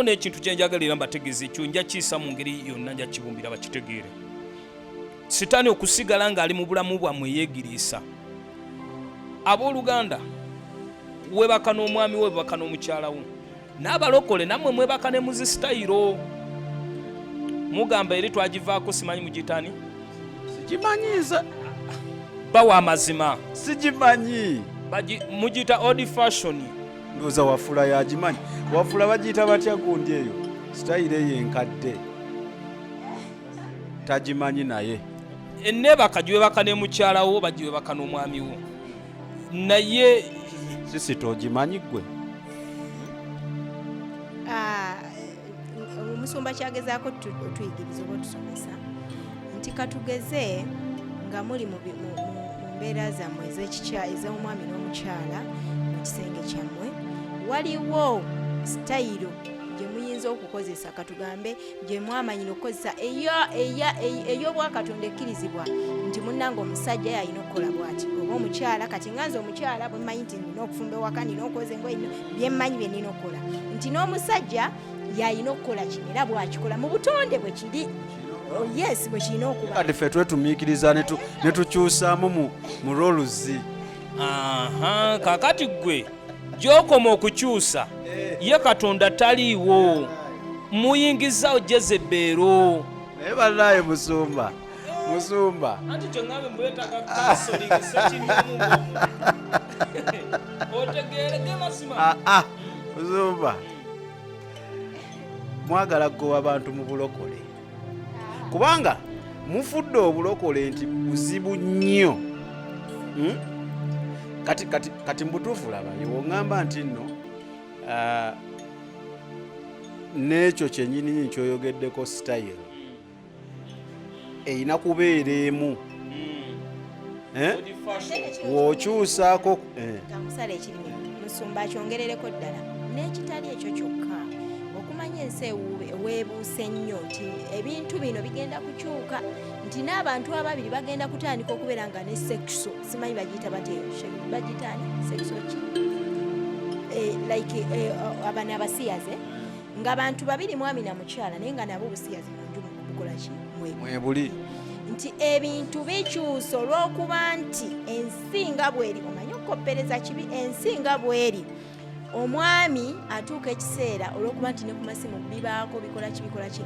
N'ekintu kyenjagala era mbategeeza, ekyo nja kiisa mu ngeri yonna, nja kibumbira bakitegeere. Sitaani okusigala ng'ali mu bulamu bwammwe yeegiriisa. Abooluganda, webaka n'omwami we, webaka n'omukyala wo. N'abalokole nammwe mwebaka ne muzisitayiro, mugamba eri twagivaako, simanyi mugiyitaani. Sigimanyi nze. Bawa amazima. Sigimanyi. Mugiyita old fashion. Ndowooza Wafula yagimanyi. Wafula, bagiyita batya gundi eyo sitayiro eyo enkadde? Tagimanyi naye. Enneebaka giwebaka ne mukyala wo, bagiwebaka n'omwami wo, naye Sisi, togimanyi ggwe? Ah, omusumba kyagezaako otuyigiriza oba otusomesa nti katugeze nga muli mu mbeera zammwe ez'ekikya, ez'omwami n'omukyala mu kisenge kyammwe, waliwo sitayiro gye muyinza okukozesa, katugambe gye mwamanyira okukozesa ey'obwakatonda ekkirizibwa, nti munnange omusajja yalina okukola bwati oba omukyala. Kati nga nze omukyala bwe mmanyi nti nina okufumba ewaka, nina okwoza engoye, byemmanyi bye nina okukola, nti n'omusajja yalina okukola kino era bwakikola mu butonde bwe kiri. Oh, yes, bwe kirina okuba. Kati ffe twetumiikiriza ne tukyusaamu mu roles. Aha, kakati gwe gy'okoma okukyusa, ye Katonda taliiwo, muyingizaawo Jezebeero. Naye bannaye, musumba, musumba. Anti kyeŋŋambe, mwetaaga counseling sekinnyomu otegeere ge mazima. Ah, ah, musumba, mwagala kugoba abantu mu bulokole kubanga mufudde obulokole nti buzibu nnyo. Kati mubutuufu laba woŋŋamba nti nno n'ekyo kyennyininyini kyoyogeddeko, style erina kubeera emu. Eh? W'okyusaako Kamusala ekirimi, musumba akyongerereko ddala n'ekitali ekyo kyokka. Okumanya ensi weebuuse nnyo nti ebintu bino bigenda kukyuka, nti n'abantu ababiri bagenda kutandika okubeera nga ne sexo, simanyi bagiyita bateyo, bagiyita ani, sexo ki? Like abano abasiyaze nga bantu babiri, mwami na mukyala, naye nga nabo obusiyazi mu nju bukola ki? Mwebuli. Nti ebintu bikyusa olw'okuba nti ensi nga bweri, omanyi okukoppereza kibi, ensi nga bweri, omwami atuuka ekiseera olw'okuba nti ne ku masimu bibaako bikola ki, bikola ki,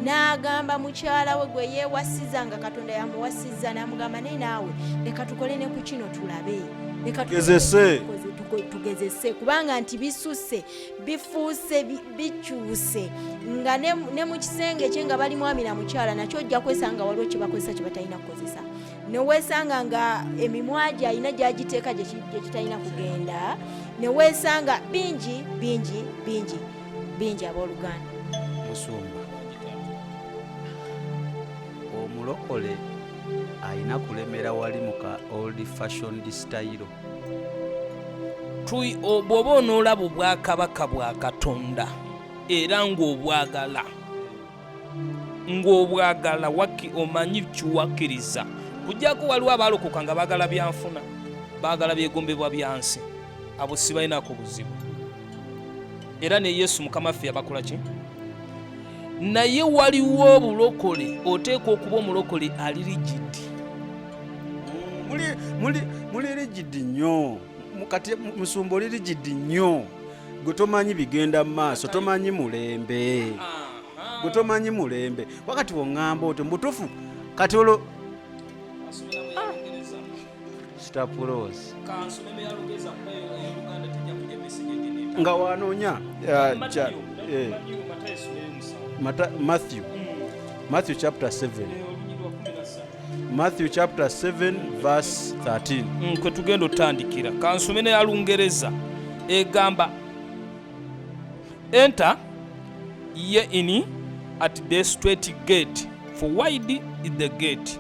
n'agamba mukyala we gwe yeewasiza nga Katonda yamuwasiza, n'amugamba, "Naye naawe leka tukole ne ku kino tulabe. Leka tukole Tugezese." Tugezese kubanga nti bisusse, bifuuse bikyuse nga ne mu kisenge kye nga bali mwami na mukyala, nakyo ojja kwesanga waliwo kyebakozesa kye batalina kukozesa, neweesanga nga emimwa gye alina gyagiteeka gye gitalina kugenda, neweesanga bingi bingi bingi bingi, abooluganda. Musumba, omulokole alina kulemera wali mu ka old fashioned style? Bw'oba onoolaba obwakabaka bwa Katonda era ng'obwagala omanyi kiwakkiriza kujjako waliwo abaalokoka nga baagala byanfuna, baagala byegombebwa byansi, abo sibalinako buzibu, era ne Yesu Mukama ffe yabakola ki. Naye waliwo obulokole, oteekwa okuba omulokole ali rigid. Muli rigid nnyo. Kati musumba, oli rigid nnyo. Gwe tomanyi bigenda mu maaso, tomanyi mulembe, gwe tomanyi mulembe. Wakati woŋŋamba otyo mubutuufu, kati olwo stapros nga wanoonya Matthew chapter 7, Matthew chapter 7 verse 13. Kwe tugenda otandikira, kansome neya Lungereza, egamba, "Enter ye in at the straight gate, for wide is the gate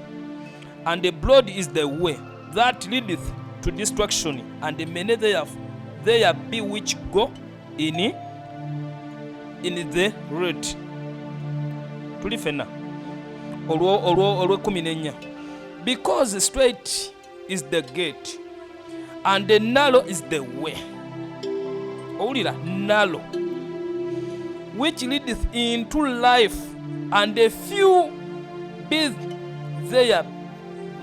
and the broad is the way that leadeth to destruction, and many there be which go in the road." Tuli fenna olwekumi nenya, "Because straight is the gate and the narrow is the way." Owulira, narrow. which leadeth into life and a few be there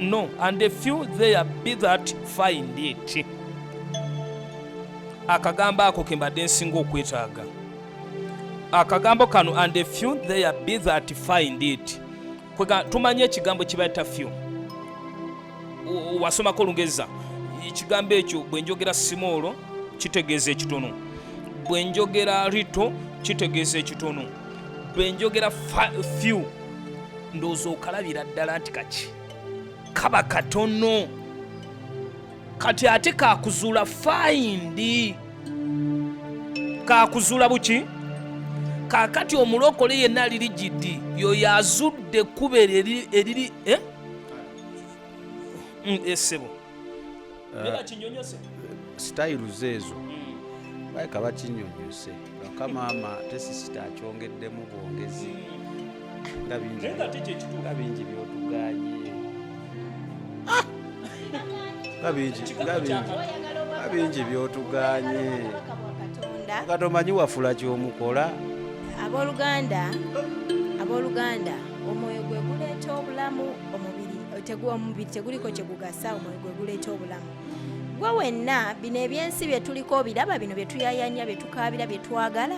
no and a few there be that find it. Akagambo ako ke mbadde nsinga okwetaaga, akagambo kano, and a few there be that find it. Kwega tumanye ekigambo kibayita few. Wasomako olungereza, ekigambo ekyo bwe njogera small kitegeeza ekitono, bwe njogera little kitegeeza ekitono, bwe njogera few ndowooza okalabira ddala nti kaki kaba katono. Kati ate kakuzuula find, kakuzuula buki. Kakati omulokole yenna ali rigid yoyo azudde ekkubo eriri eh? Essebo naye kinyonyose. Sitayiro ezo baleka bakinyonyose lwaka maama tesisita akyongeddemu bwongezi nga bingi. Naye nga ate kyekituufu. Nga bingi byotuganye, nga bingi byotuganye. Katonda. Nga tomanyi wafula kyomukola. Abooluganda, abooluganda, omwoyo gwe guleeta obulamu, omubiri omubiri teguliko kye gugasa. Omwoyo gwe guleeta obulamu. Gwe wenna bino ebyensi bye tuliko obiraba, bino bye tuyayanya, bye tukaabira, bye twagala,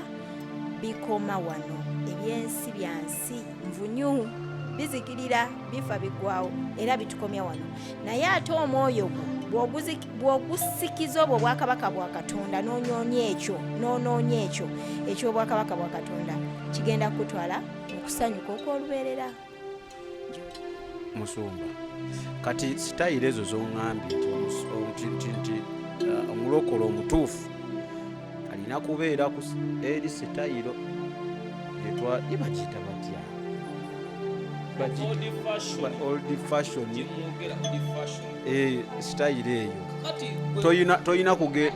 bikoma wano. Ebyensi byansi nvunyu, bizikirira, bifa, biggwawo, era bitukomya wano. Naye ate omwoyo gwo bw'ogusikiza obwo obwakabaka bwa Katonda, n'onoonya ekyo, n'onoonya ekyo eky'obwakabaka bwa Katonda, kigenda kukutwala mu kusanyuka okw'olubeerera. Musumba, kati sitayiro ezo zoŋŋambye nti omulokole omutuufu alina kubeera ku eri sitayiro etwa ye bagiyita batya? Old fashion. Sitayiro eyo toyina kuge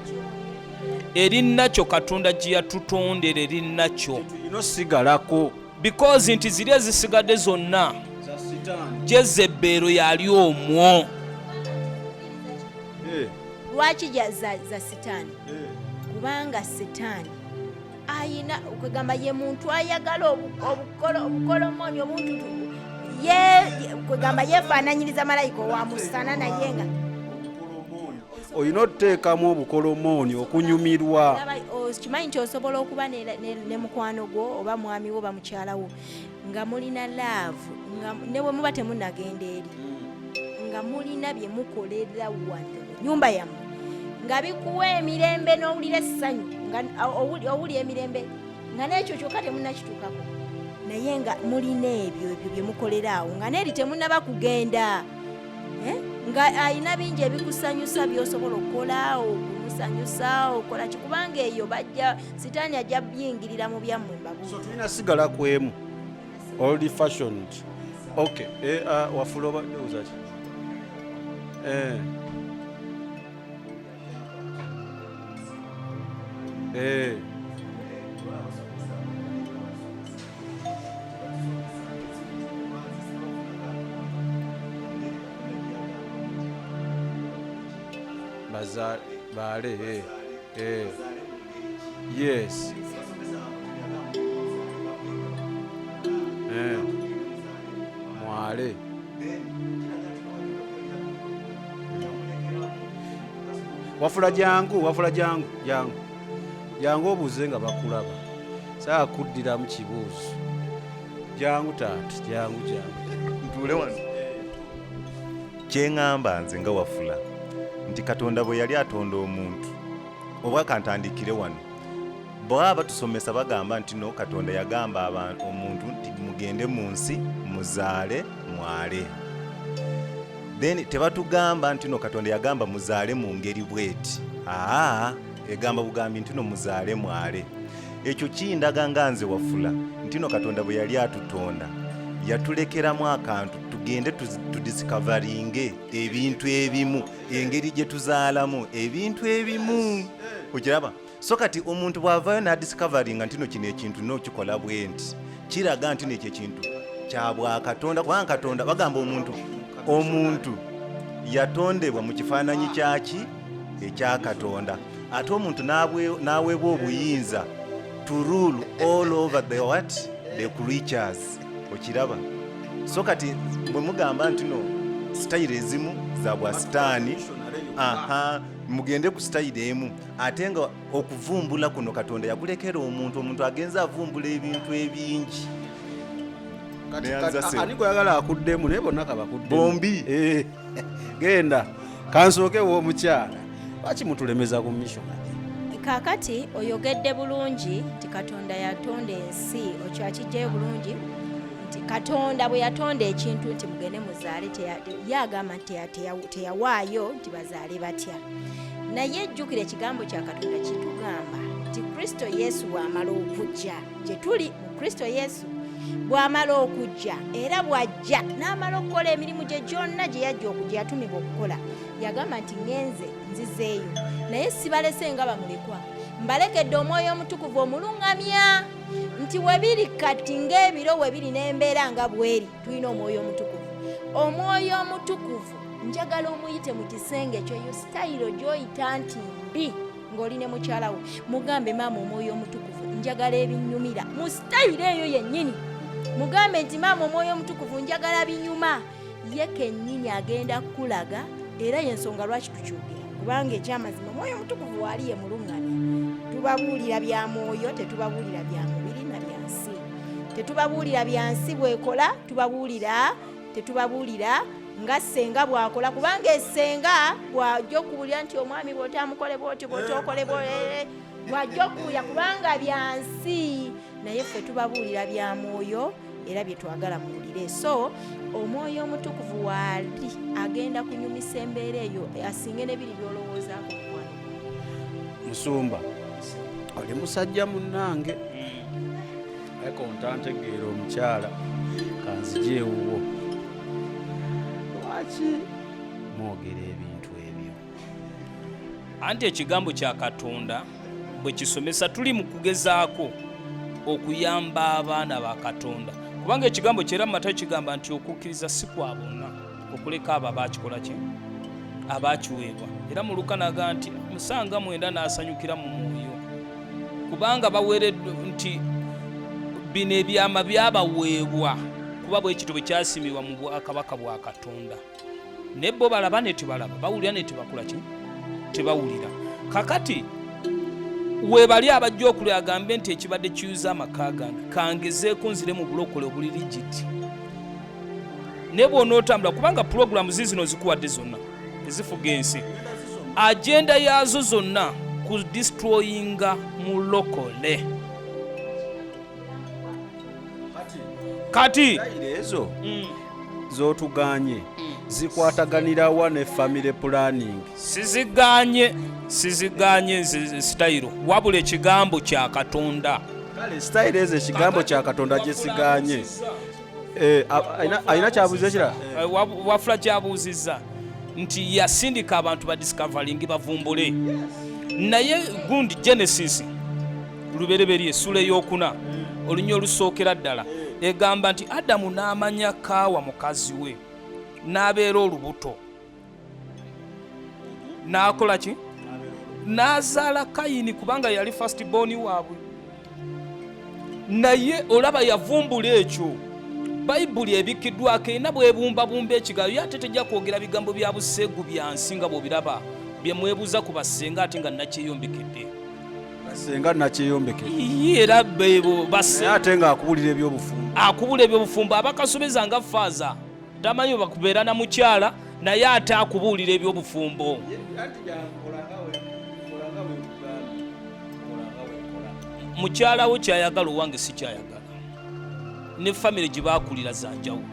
Erinakyo Katonda gye yatutondera, erinakyo. Tulina osigalako. Because nti ziri ezisigadde zonna za sitaani. Jezebbeero yali omwo. Lwaki za sitaani? Kubanga sitaani ayina kwegamba ye muntu ayagala obukolomoni, obuntu ye kwegamba yefaananyiriza malayika owa musana, naye nga Olina otuteekamu obukolomooni okunyumirwa. Okimanyi nti osobola okuba ne mukwano gwo oba mwami wo oba mukyala wo nga mulina love, nga ne bwe muba temunagenda eri, nga mulina bye mukolera wano mu nyumba yammwe nga bikuwa emirembe n'owulira essanyu, nga owulira emirembe, nga n'ekyo kyokka temunnakituukako, naye nga mulina ebyo bye mukolera awo nga n'eri temunnaba kugenda. Eh? Nga alina bingi ebikusanyusa by'osobola okukola okumusanyusa, okola ki, kubanga eyo bajja sitaani ajja biyingirira mu byammwe. So Mbabuulira. Tulina sigala ku emu old fashioned. Okay, wafula oba ndowooza ki? Baza baale, yes, mwale. Wafula jangu, wafula jangu, jangu, jangu obuuze nga bakulaba. Saa kuddiramu kibuuzo. Jangu taata, jangu, jangu. Ntuule wano. Kyeŋŋamba nze nga wafula nti Katonda bwe yali atonda omuntu, oba kantandikire wano, bwaba batusomesa bagamba nti no Katonda yagamba omuntu nti mugende mu nsi muzaale mwale. Then tebatugamba nti no Katonda yagamba muzaale mu ngeri bweti. Aa, egamba bugambi nti no muzaale mwale. Ekyo kindaga nga nze wafula nti no Katonda bwe yali atutonda yatulekeramu akantu tugende tudiscoveringe ebintu ebimu, engeri gye tuzaalamu ebintu ebimu, okiraba? So kati omuntu bw'avaayo n'adiscoveringa nti no kino ekintu nokikola bwe nti, kiraga nti nekyo ekintu kya bwakatonda, kubanga Katonda bagamba omuntu yatondebwa mu kifaananyi kyaki? Ekya Katonda. Ate omuntu n'aweebwa obuyinza. To rule all over the what? The creatures. Okiraba? So kati bwe mugamba nti no sitayiro ezimu za bwa sitaani, aha, mugende ku sitayiro emu, ate nga okuvumbula kuno Katonda yakulekera omuntu, omuntu agenze avumbula ebintu ebingi. Ani gweyagala akuddemu naye bonna kabakuddemu bombi. Eh, genda kansooke w'omukyala, lwaki mutulemeza ku missionary? Kaakati oyogedde bulungi nti Katonda yatonda ensi, okyakijjayo bulungi nti Katonda bwe yatonda ekintu nti mugende muzaale, ye agamba nti teyawaayo nti bazaale batya. Naye jjukira ekigambo kya Katonda kitugamba nti Kristo Yesu bw'amala okujja gye tuli mu Kristo Yesu, bw'amala okujja era bw'ajja n'amala okukola emirimu gye gyonna gye yajja okujja, yatumibwa okukola, yagamba nti ŋŋenze nzizeeyo, naye sibalese nga bamulekwa, mbalekedde Omwoyo Omutukuvu omuluŋŋamya. Nti webiri kati ng'ebiro webiri n'embeera nga bweri, tulina Omwoyo Omutukuvu. Omwoyo Omutukuvu njagala omuyite mu kisenge kyo, eyo sitayiro gy'oyita nti mbi ng'oli ne mukyala wo, mugambe maama Omwoyo Omutukuvu njagala ebinyumira mu sitayiro eyo yennyini. Mugambe nti maama Omwoyo Omutukuvu njagala binyuma, ye kennyini agenda kukulaga. Era yensonga lwaki tukyogera, kubanga ekyamazima Omwoyo Omutukuvu waali ye muluŋŋamya. Tubabuulira bya mwoyo, tetubabuulira bya mubiri na bya nsi, tetubabuulira bya nsi bwekola, tubabuulira, tetubabuulira nga ssenga bw'akola, kubanga essenga bw'ajja okuwulira nti omwami bw'otamukole bw'oti bw'otokole bw'ajja okuwulira, kubanga bya nsi. Naye ffe tubabuulira bya mwoyo era bye twagala muwulire. So Omwoyo Omutukuvu waali agenda kunyumisa embeera eyo asinge ne biri by'olowoozaako mukwano. Musumba, oli musajja munnange, eko ntantegeera omukyala kanzije ewuwo. Lwaki mwogera ebintu ebyo? Anti ekigambo kya Katonda bwe kisomesa, tuli mu kugezaako okuyamba abaana ba Katonda, kubanga ekigambo kyera mu Matayo kigamba nti okukkiriza si kwa bonna okuleka abo abakikola ki abakiweebwa. Era mu Luka naga nti musanga mwenda n'asanyukira mu mwoyo, kubanga baweereddwa nti bino ebyama byabaweebwa, kuba bwe kityo bwe kyasimibwa mu bwakabaka bwa Katonda. Ne bo balaba ne tebalaba, bawulira ne tebakula ki tebawulira. Kakati webali abajja okulya agambe nti ekibadde kiyuza amaka gange kangezeeko nzire mu bulokole obuli rigid. Ne bw'onootambula, kubanga pulogulaamu ziizino zikuwadde zonna ezifuga ensi, agenda yaazo zonna ku destroyinga mulokole. Kati ezo z'otuganye zikwataganirawa ne family planning? Siziganye, siziganye sitayiro, wabula ekigambo kya Katonda. Kale sitayiro ezo ekigambo kya Katonda gyesiganye. Alina kyabuuza ekira? Wafula kyabuuzizza nti yasindika abantu badiscovering, bavumbule. Naye gundi Genesis lubereberye essula ey'okuna olunya olusookera ddala egamba nti Adamu n'amanya Kaawa mukazi we, n'abeera olubuto, n'akola ki? N'azaala Kayini, kubanga yali first born waabwe. Naye olaba yavumbula ekyo. Bayibuli ebikkiddwako erina bwebumbabumba ekigambo, ye ate tejja kwogera bigambo bya buseegu bya nsi nga bw'obiraba bye mwebuuza ku bassenga, ate nga nakyeyombekedde. Senga nakyeyombekedde. Ye era bebo basse. Ate nga akubulira ebyobufumbo. Akubula ebyobufumbo, abakasobeza nga faaza tamanyi bakubeera na mukyala, naye ate akubuulira ebyobufumbo. Mukyala wo kyayagala owange si kyayagala, ne famire gye bakulira za njawulo,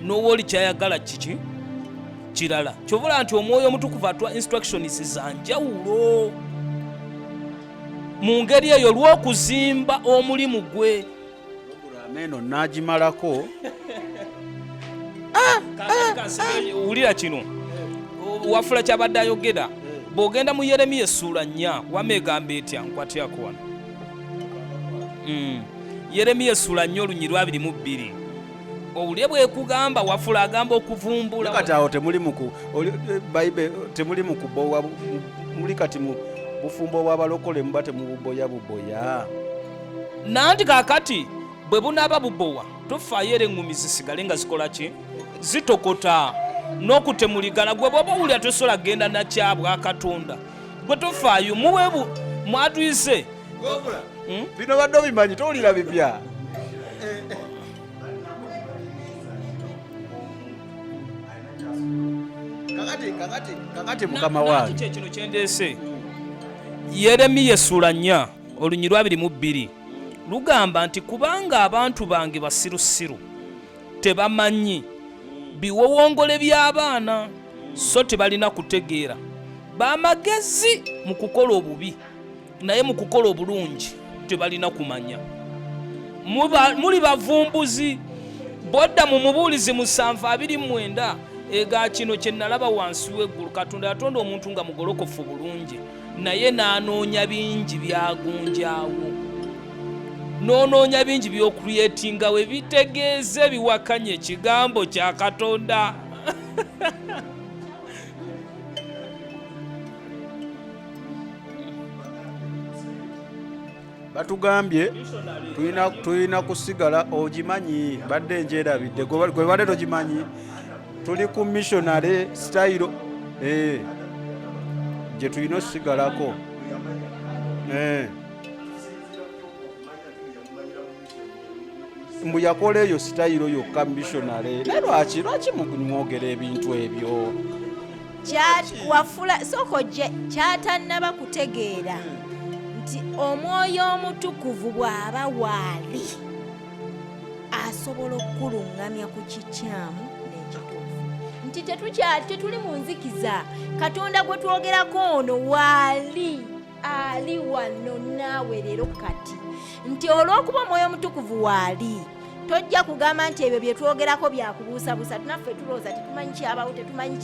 n'owooli kyayagala kiki kirala. Kyovula nti Omwoyo Omutukuvu atwa instructions za njawulo mu ngeri eyo olw'okuzimba omulimu gwe. Eno nagimalako. Wulira kino Wafula kyabadde ayogera. Bw'ogenda mu Yeremiya essuula 4, wama egamba etya? Nkwatyako wano. Yeremiya essuula 4 olunyi lwa 22, owulire bwekugamba. Wafula agamba okuvumbula. Kati awo temuli muku Bible, temuli mu kubowa, muli kati mu bufumbo bw'abalokole, muba temububoya buboya. Nanti kakati bwe bunaaba bubowa tofaayo, era eŋŋumi zisigale nga zikola ki? Zitokota n'okutemuligana. Gwe bwoba owulira tosobola kugenda nakyabwa Katonda, gwe tofaayo, muwebu mwatuyise. Bino badde obimanyi, towulira bipya. Kakati kakati kakati mukama wange, Kyekino kyendeese. Yeremiya essula 4 olunyi lwa 22 lugamba nti, "Kubanga abantu bange basirusiru, tebamanyi biwowongole by'abaana, so tebalina kutegeera. Bamagezi mu kukola obubi, naye mu kukola obulungi tebalina kumanya." Muli bavumbuzi. Bwodda mu Mubuulizi 7:29, ega kino kye nalaba wansi w'eggulu: Katonda yatonda omuntu nga mugolokofu bulungi, naye n'anoonya bingi byagunjaawo, n'onoonya bingi by'okucreatingawo ebitegeeza ebiwakanya ekigambo kya Katonda. Batugambye tulina kusigala. Ogimanyi, badde njerabidde, gwe badde togimanyi. Tuli ku missionary style, gye tulina osigalako. Mbu yakola eyo sitayiro yokka, missionary. Naye lwaki mwogera ebintu ebyo? Wafula sooka ojje kyatannaba kutegeera nti Omwoyo Omutukuvu bw'aba waali asobola okukuluŋŋamya ku kikyamu n'ekituufu, nti tetuli mu nzikiza. Katonda gwe twogerako ono waali, ali wano naawe leero kati, nti olw'okuba Omwoyo Omutukuvu waali, tojja kugamba nti ebyo bye twogerako byakubuusabuusa. Naffe tulowooza, tetumanyi kyabawo, tetumanyi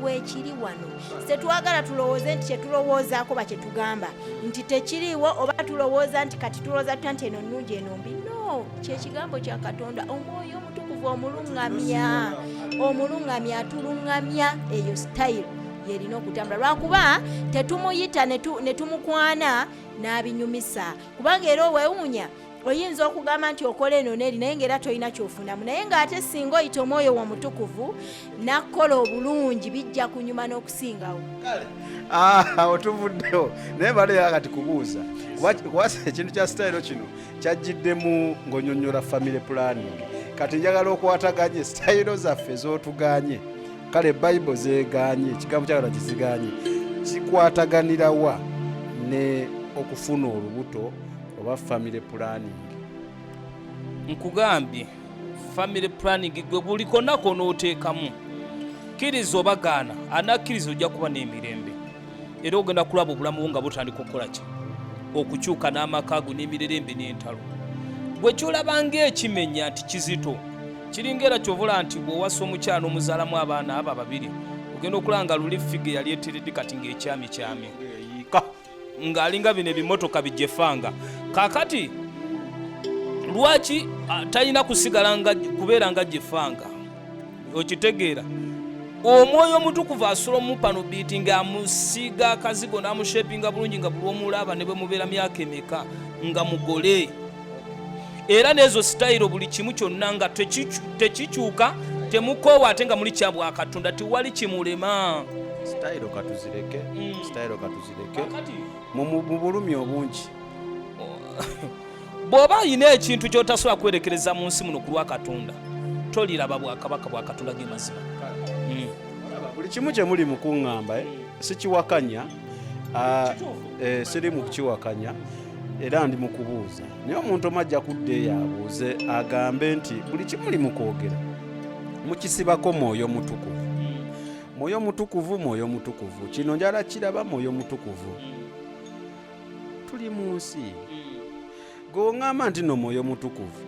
weekiri wano. Tetwagala tulowooze nti kyetulowoozaako ba kyetugamba nti tekiriiwo, oba tulowooza nti kati tulowooza tutya nti eno nnungi, eno mbi. No, kyekigambo kya Katonda, Omwoyo Omutukuvu omuluŋŋamya, omuluŋŋamya atuluŋŋamya. Eyo style yerina okutambula, lwakuba tetumuyita ne tumukwana n'abinyumisa. Kubanga era owewuunya, oyinza okugamba nti okola eno neeri, naye ngaera tolina kyofunamu, naye ng'ate singa oyita Omwoyo Omutukuvu nakukola obulungi, bijja kunyuma n'okusingawo. Ah, otuvuddewo, naye baleera kati kubuuza kuba ekintu kya sitayiro kino kyajjiddemu ng'onyonnyola family planning. Kati njagala okwataganye sitayiro zaffe z'otuganye, kale Bayibuli zeeganye, ekigambo kyagala kiziganye, kikwataganirawa ne okufuna olubuto oba family planning? Nkugambye, family planning gwe buli konna konooteekamu, kkiriza oba gaana, anakkiriza ojja kuba n'emirembe, era ogenda kulaba obulamu bwo nga butandika okukola ki? Okukyuka, n'amaka go n'emirerembe n'entalo. Gwe kyolaba ng'ekimenya nti kizito kiringa, era kyovula nti bw'owasa omukyala n'omuzaalamu abaana abo ababiri, ogenda okulaba nga luli figure yali eteredde, kati ng'ekyamye kyamye, Eyiika. Ng'alinga bino ebimotoka bijefanga. Kakati lwaki talina kusigala nga kubeera nga jefanga? Okitegeera, Omwoyo Omutukuvu asobola omupano biiti ng'amusiiga akazigo n'amushapinga bulungi, nga buli omulaba ne bwe mubeera myaka emeka nga mugole, era n'ezo sitayiro buli kimu kyonna nga tekikyuka, temukoowa, ate nga muli kyabwa Katonda, tewali kimulema. Sitayiro katuzireke. Sitayiro katuzireke. Mu bulumi obungi. Bw'oba olina ekintu ky'otasobola kwerekereza mu nsi muno ku lwa Katonda, toliraba bwakabaka bwa Katonda. Ge mazima. Buli kimu kye muli mu kuŋŋamba, sikiwakanya. Ah, siri mu kukiwakanya, era ndi mu kubuuza. Naye omuntu omu ajja kudda eyo abuuze, agambe nti buli kimuli mu kwogera mukisibako Mwoyo Mutukuvu, Mwoyo Mutukuvu, Mwoyo Mutukuvu. Kino njala kiraba Mwoyo Mutukuvu. Tuli mu nsi, gwe oŋŋamba nti no Mwoyo Mutukuvu,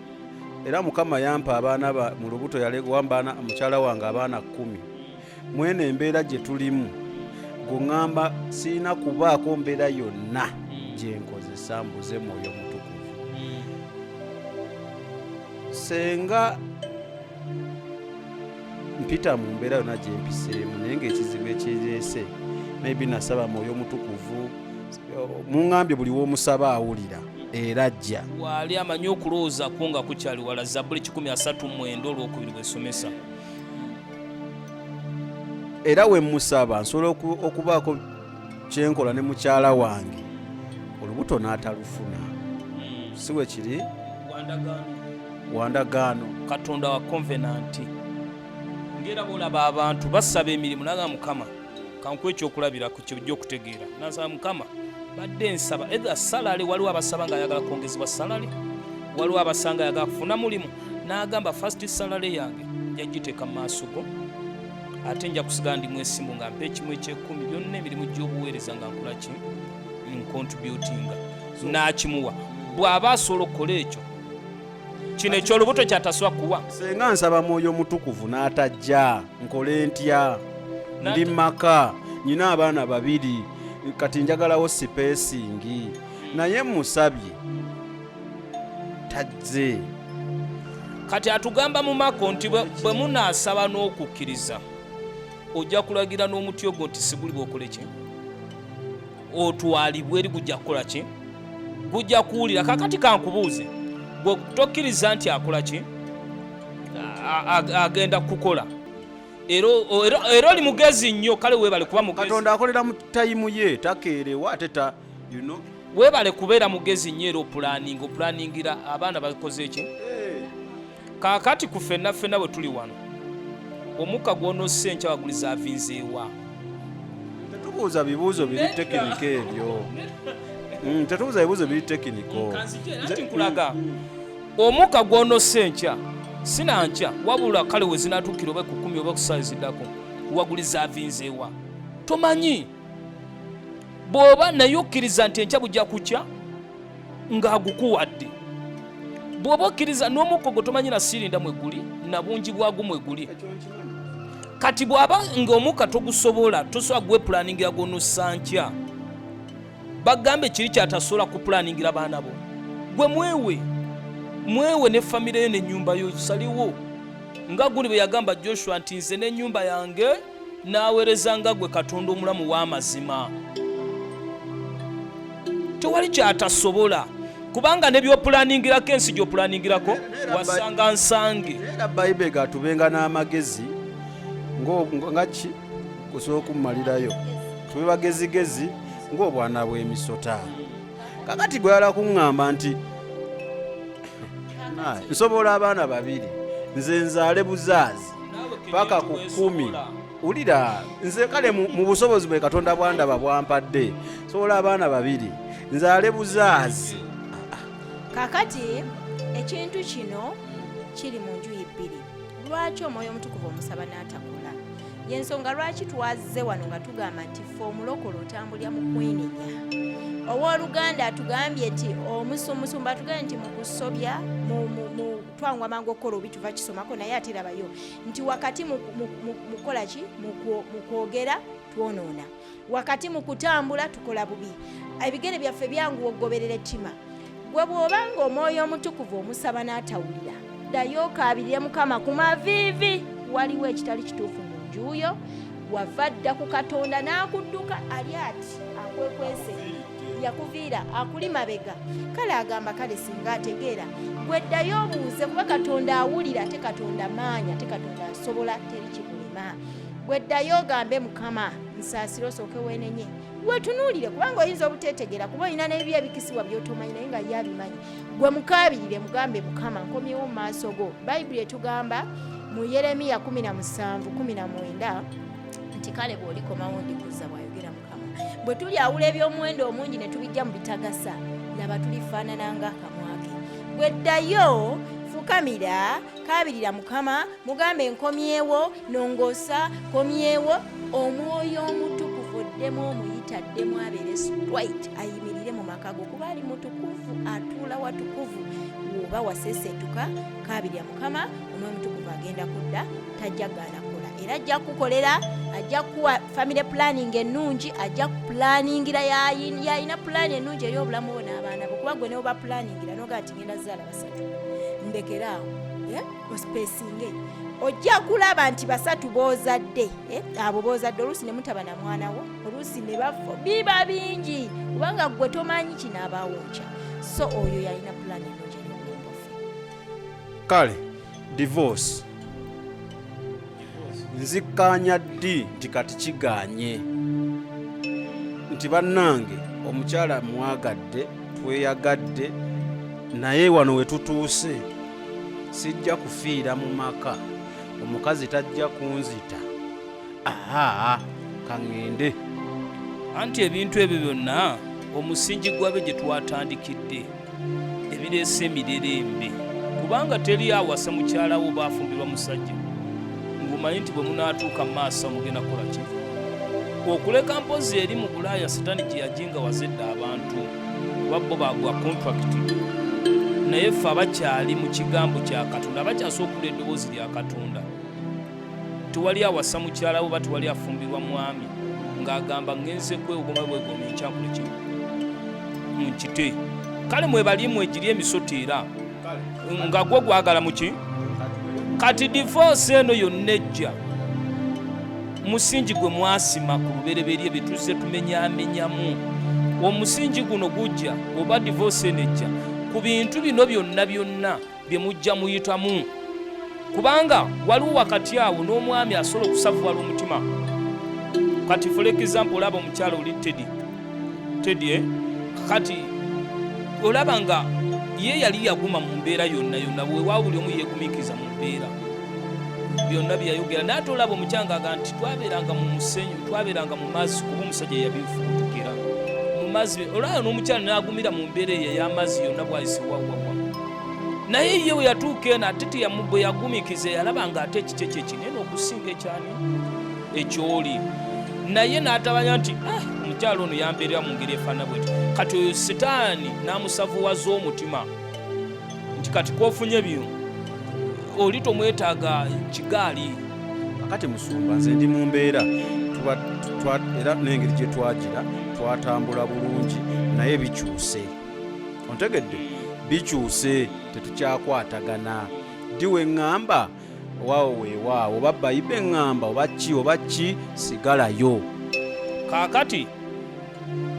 era Mukama yampa abaana mu lubuto, yawamba mukyala wange abaana 10. Mwene embeera gye tulimu, gwe oŋŋamba sirina kubaako mbeera yonna gye nkozesa mbuze Mwoyo Mutukuvu. Senga mpita mu mbeera yonna gye mpiseemu, naye ng'ekizibu ekireese maybe nasaba Mwoyo Mutukuvu, muŋŋambye buli w'omusaba awulira. Era ajja. Waali amanyi okulowooza kwo nga kukyali wala. Zabbuli 139 olwokubiri bwesomesa. Era we mmusaba nsobola okubaako kyenkola ne mukyala wange olubuto n'atalufuna. Si we kiri? Wandagaano. Katonda wa covenant. Ngera bw'olaba abantu basaba emirimu naga Mukama kankuwa ekyokulabirako kyojja okutegeera. Nasaba Mukama badde nsaba either salary, waliwo abasaba ng'ayagala kwongezebwa salary, waliwo abasanga ayagala kufuna mulimu, n'agamba first salary yange nja giteeka mu maaso go, ate nja kusigala ndi mwesimbu nga mpa ekimu ekyekumi, byonna emirimu gy'obuweereza nga nkola ki, ncontributinga. N'akimuwa. Bw'aba asobola okukola ekyo, kino ekyolubuto kyatasobola kuwa. Senga nsaba mwoyo omutukuvu n'atajja, nkole ntya? Ndi maka, nyina abaana babiri, kati njagalawo spacing, naye musabye tajje. Kati atugamba mu Mako nti bwe munaasaba n'okukkiriza, ojja kulagira n'omuti ogwo nti siguli bw'okole ki, otwalibwe eri, gujja kukola ki, gujja kuwulira. Kakati kankubuuze, gwe tokkiriza nti akola ki, agenda kukola? Era oli mugezi nnyo, kale weebale kuba mugezi. Katonda akolera mu time ye, takeerewa ate ta you know. Weebale kubeera mugezi nnyo, era opulaninga, opulaningira abaana bakoze ki. Kaakati ku ffenna ffenna bwe tuli wano, omukka gw'onossa enkya waguliza avinzeewa? Tetubuuza bibuuzo biri technical ebyo. Tetubuuza bibuuzo biri technical. Anti nkulaga omukka gw'onossa enkya sinankya, wabula kale we zinaatuukira oba ku 10 oba ku ssaawa eziddako, waguliza avinzeewa? Tomanyi. Bw'oba naye okkiriza nti enkya bujja kukya ng'agukuwadde, bw'oba okkiriza n'omukka ogwo tomanyi na sirinda mwe guli na bungi bwagwo mwe guli. Kati bw'aba ng'omukka togusobola, tosobola gwepulaningira gw'onossa nkya, bagambe kiri kyatasobola kupulaningira baana bo. Gwe mwewe mwewe ne famire yo n'ennyumba yo saliwo, nga guli bwe yagamba Joshua nti nze n'ennyumba yange naaweereza nga gwe Katonda omulamu w'amazima. Tewali kyatasobola, kubanga ne by'opulaningirako, ensi gy'opulaningirako wasanga nsange. Era Bayibuli gatubenga n'amagezi nga ki kusobola okumalirayo, tube bagezigezi ng'obwana bw'emisota. Kakati gweyala kuŋŋamba nti nsobola abaana babiri, nze nzaale buzaazi paka ku 10. Wulira, nze kale mu busobozi bwe Katonda bwandaba bwampadde, nsobola abaana babiri, nzaale buzaazi. Kakati ekintu kino kiri mu njuyi bbiri. Lwaki omwoyo omutukuvu omusaba n'atakola? Yensonga lwaki twazze wano nga tugamba nti ffe omulokole otambulira mu kwenenya. Owooluganda atugambye nti omusumba atugambye nti mu kusobya twangwa mangu okukola obi, tuva kisomako, naye ate rabayo nti wakati mukola ki, mu kwogera twonoona, wakati mu kutambula tukola bubi, ebigere byaffe byanguwa okugoberera ettima. Gwe bw'obanga omwoyo omutukuvu omusaba n'atawulira, ddayo okaabirire Mukama ku maviivi. Waliwo ekitali kituufu mu njuuyo, wava dda ku Katonda n'akudduka, ali ati akwekwese, yakuviira akuli mabega. Kale agamba kale singa ategeera. Gwe ddayo obuuze, kuba Katonda awulira, ate Katonda maanyi, ate Katonda asobola, teri kimulema. Gwe ddayo ogambe Mukama nsaasira, osooke weenenye, wetunuulire, kubanga oyinza obuteetegeera, kuba olina n'ebibi ebikisibwa by'otomanyi, naye nga ye abimanyi. Gwe mukaabirire, mugambe Mukama nkomyewo mu maaso go. Bayibuli etugamba mu Yeremiya 17:19 nti kale bw'olikomawo ndikuzza, bw'ayogera Mukama. Bwe tulyawula eby'omuwendo omungi ne tubijja mu bitagasa, laba tulifaanana ng'akamwa ke. Gwe ddayo, fukamira, kaabirira Mukama, mugambe nkomyewo, nongoosa, komyewo. Omwoyo omutukuvu oddemu omuyita, addemu abeere straight, ayimirire mu maka go, kuba ali mutukuvu, atuula watukuvu. Bw'oba waseeseetuka, kaabirira Mukama, omwoyo omutukuvu agenda kudda, tajja gaana kukola, era ajja kukukolera, ajja kukuwa family planning ennungi, ajja kupulaningira, yalina pulaani ennungi eri obulamu bwo n'abaana bo, kuba gwe ne oba pulaningira nogaa nti ngenda zaala basatu, ndekeraawo ospacinge, ojja kulaba nti basatu b'ozadde, abo b'ozadde oluusi ne mutaba na mwana wo, oluusi ne bafa, biba bingi, kubanga gwe tomanyi kinaabaawo nkya. So oyo yalina pulaani ennungi eri obulamu bwaffe. Kale divorce nzikkaanya ddi nti kati kigaanye nti bannange omukyala mwagadde tweyagadde naye wano we tutuuse sijja kufiira mu maka, omukazi tajja kunzita, aha kaŋŋende. Anti ebintu ebyo byonna omusingi gwabyo gye twatandikidde ebireese emirerembe, kubanga teri awasa mukyala wo oba afumbirwa musajja ng'omanyi nti bwe munaatuuka mu maaso mugenda kukola ki? Okuleka mpozi eri mu Bulaaya Sitaani gye yajingawaza edda abantu kuba bo bagwa kontrakiti, naye ffe abakyali mu kigambo kya Katonda, abakyasobola okuwulira eddoboozi lya Katonda, tewali awasa mukyala we oba tewali afumbirwa mwami ng'agamba ngenze kwewogoma bwegoma enkya nkole ki nkite. Kale mwebali mwegiri emisota era nga gwo gwagala muki. Kati divorce eno yonna ejja musingi gwe mwasima ku lubereberye bye tuzze tumenyamenyamu. Omusingi guno gujja oba divorce eno ejja ku bintu bino byonna byonna bye mujja muyitamu, kubanga waliwo wakati awo n'omwami asobola okusavuwala omutima. Kati for example olaba omukyala oli Teddy, Teddy, eh? Kati olaba nga ye yali yaguma mu mbeera yonna yonna, weewaawo buli omu yeegumiikiriza mu mbeera byonna bye yayogera, naye ate olaba omukyanga aga nti twabeeranga mu musenyu, twabeeranga mu mazzi, kuba omusajja yabifubutukira mu mazzi. Olaba n'omukyala n'agumira mu mbeera eyo ey'amazzi yonna bwayise wawawa, naye ye bwe yatuuka eno ate bwe yagumikiza yalaba nga ate ekikye kye kinene okusinga ekyani ekyoli, naye n'atabanya nti ah, omukyala ono yambeerera mu ngeri efaanana bweti. Kati oyo sitaani n'amusavuwaza omutima nti kati kwofunye bino oli tomwetaaga kigaali. Akati musumba, nze ndi mu mbeera era n'engeri gye twagira twatambula bulungi, naye bikyuse, ontegedde, bikyuse, tetukyakwatagana. Ddi we ŋŋamba waawo weewaawo, oba bayibe ŋŋamba oba ki oba ki, sigalayo. Kaakati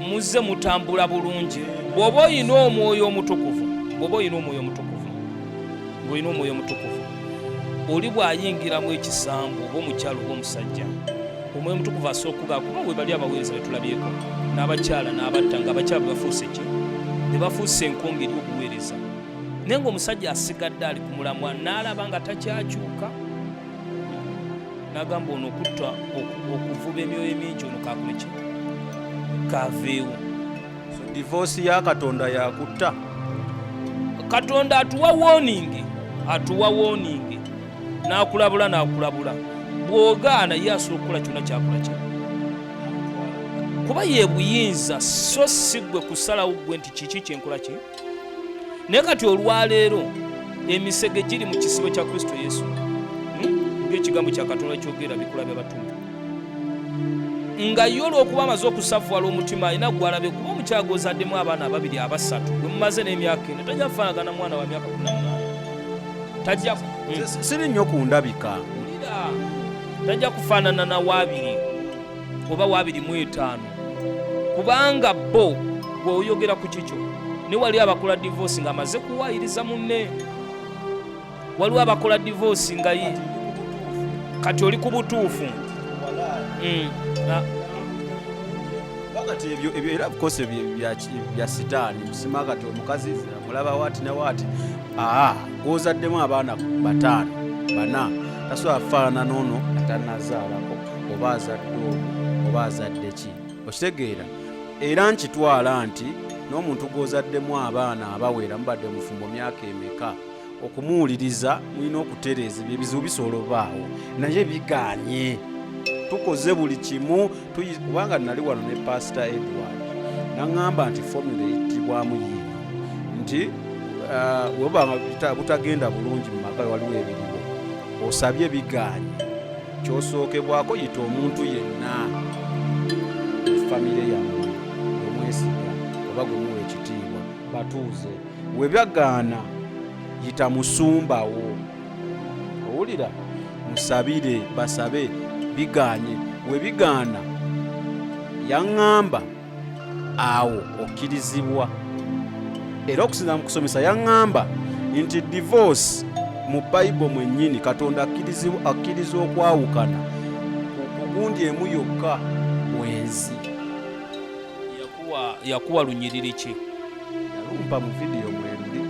muzze mutambula bulungi bw'oba olina omwoyo omutukuvu, bw'oba olina omwoyo omutukuvu, ng'olina omwoyo omutukuvu, oli bw'ayingiramu ekisambu oba omukyala oba omusajja, omwoyo omutukuvu asobola okugaa, kuba we bali abaweereza betulabyeko n'abakyala n'abatta nga abakyala bwe bafuuse ki, ne bafuuse enkonge eri obuweereza, naye ng'omusajja asigadde ali ku mulamwa n'alaba nga takyakyuka, n'agamba ono okutta okuvuba emyoyo emingi ono kakole ki, kaveewo. So divorce ya Katonda yakutta. Katonda atuwa warning, atuwa warning, n'akulabula, n'akulabula, bw'ogaana ye asobola okukola kyonna kyakola ki, kuba ye buyinza, so si ggwe kusalawo ggwe nti kiki kyenkola ki. Naye kati olwaleero emisege giri mu kisibo kya Kristo Yesu, ng'ekigambo kya Katonda kyogera bikula by'abatume, nga ye olw'okuba amaze okusavuwala omutima alina gw'alabye, kuba omukyala gw'ozaddemu abaana ababiri abasatu gwe mumaze n'emyaka ena tajja kufaanagana mwana wa myaka 18, tajja Siri nnyo ku ndabika. Wulira, tajja kufaanana na waabiri oba waabiri mu etaano, kubanga bo bw'oyogera ku kikyo. Ne wali abakola divorce ng'amaze kuwaayiriza munne, waliwo abakola divorce nga ye kati oli ku butuufu. Kati ebyo era of course ebyo bya sitaani musima. Kati omukazi mulaba waati ne waati, aa gwozaddemu abaana 5 4 tasobola kufaanana n'ono atannazaalako, oba azadde olwo oba azadde ki, okitegeera? Era nkitwala nti n'omuntu gw'ozaddemu abaana abawera mubadde mufumbo myaka emeka, okumuwuliriza mulina okutereeza ebyo ebizibu bisobola obaawo, naye biganye. Tukoze buli kimu, kubanga nali wano ne Pastor Edward naŋŋamba nti formula eyitibwamu yiino nti webanga butagenda bulungi mu maka, waliwo ebiriwo osabye biganye, kyosookebwako yita omuntu yenna famire yammwe omwesiga oba gwe muwa ekitiibwa, batuuze. Webyagaana yita musumbawo, owulira, musabire, basabe, biganye. Webigaana yaŋŋamba awo okkirizibwa. Era okusinza mu kusomesa yaŋŋamba nti divorce mu Bible mwennyini Katonda akkiriza okwawukana ku gundi emu yokka, bwenzi. Yakuwa lunyiriri ki? Yalumpa mu vidiyo mweruli,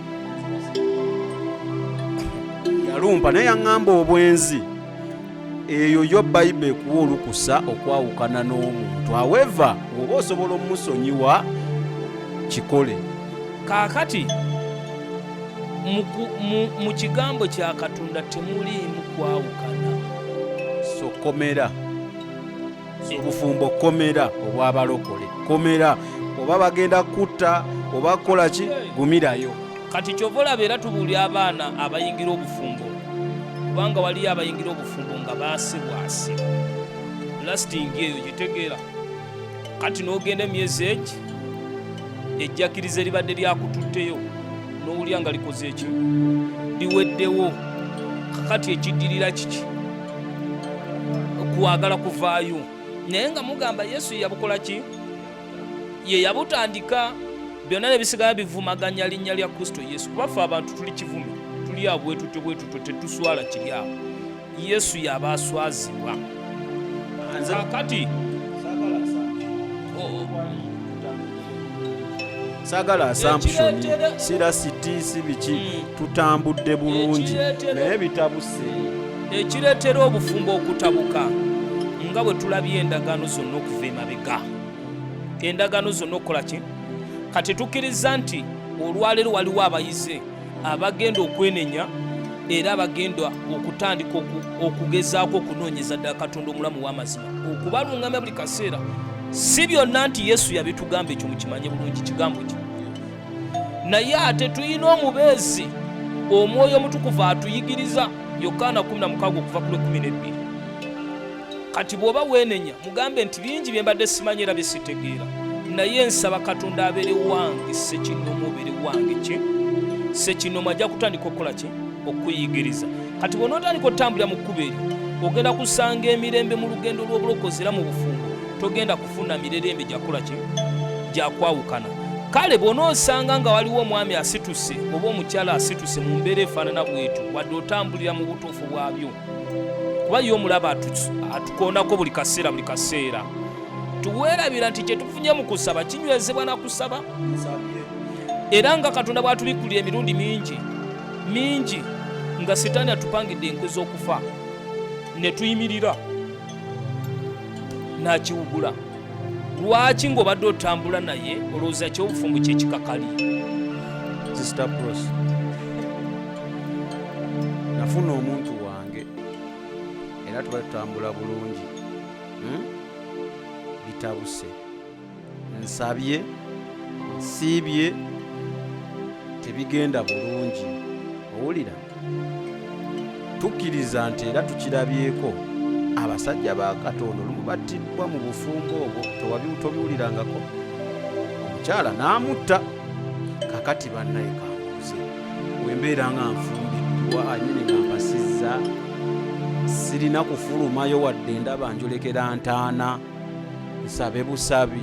yalumpa naye yaŋŋamba obwenzi eyo yo Bayibuli ekuwa olukusa okwawukana n'omuntu. However, bw'oba osobola omusonyiwa kikole. Kaakati mu kigambo kya Katonda temuliimu kwawukana. So komera obufumbo, komera obw'abalokole, komera oba bagenda kutta oba kukola ki, gumirayo. Kati kyova olaba era tubuulya abaana abayingira obufumbo, kubanga waliyo abayingira obufumbo nga baase bwase lasting eyo gitegeera. Kati n'ogenda emyezi egi ejjakiriza eribadde lyakututteyo n'owulya nga likoze eki liweddewo. Kakati ekiddirira kiki? Kwagala kuvaayo, naye nga mugamba Yesu yabukola ki? Ye yabutandika. Byonna ne bisigala bivumaganya linnya lya Kristo Yesu, kuba ffe abantu tuli kivume, tuli awo bwetutyo bwetutyo, tetuswala kiri awo. Yesu yaba aswazibwa. Kakati saagala assumption, sirasiti si biki, tutambudde bulungi naye bitabuse. Ekireetera obufumbo okutabuka, nga bwe tulabye endagaano zonna okuva emabega, endagaano zonna okukola ki? Kati tukkiriza nti olwaleero waliwo abayize abagenda okwenenya era abagenda okutandika okugezaako okunoonyeza ddala Katonda omulamu w'amazima okubalungamya buli kaseera. Si byonna nti Yesu yabitugamba, ekyo mukimanye bulungi kigambo kye, naye ate tulina omubeezi Omwoyo Omutukuvu atuyigiriza. Yokaana 16 okuva ku lwe12. Kati bw'oba weenenya, mugambe nti bingi bye mbadde simanyi era bye sitegeera, naye nsaba Katonda abeere wange ssekinoomu, obeere wange ki ssekinoomu. Ajja kutandika okukola ki? Okuyigiriza. Kati bw'onootandika otambulira mu kkubo eryo, ogenda kusanga emirembe mu lugendo lw'obulokozi, era mu bufumbo togenda kufuna mirerembe gyakukola ki? Gyakwawukana. Kale bw'onoosanga nga waliwo omwami asituse oba omukyala asituse mu mbeera efaanana bwetyo, wadde otambulira mu butuufu bwabyo, kuba ye omulaba atukoonako buli kaseera buli kaseera, tuweerabira nti kye tufunye mu kusaba kinywezebwa na kusaba. Era nga Katonda bw'atubikkulira emirundi mingi mingi nga Sitaani atupangidde enkwe z'okufa, ne tuyimirira n'akiwugula. Lwaki ng'obadde otambula naye olowooza ky'obufumbo kyekikakali? Sister Pros, nafuna omuntu wange era tuba tutambula bulungi, Bitabuse, nsabye, nsiibye, tebigenda bulungi. Owulira, tukkiriza nti era tukirabyeko abasajja ba Katonda olumu battibwa mu bufumbo obwo, tobiwulirangako omukyala n'amutta. Kakati bannaye kambuuze, wembeera nga nfumbiddwa anyini nga mpasizza, sirina kufulumayo wadde ndaba njolekera ntaana, nsabe busabi?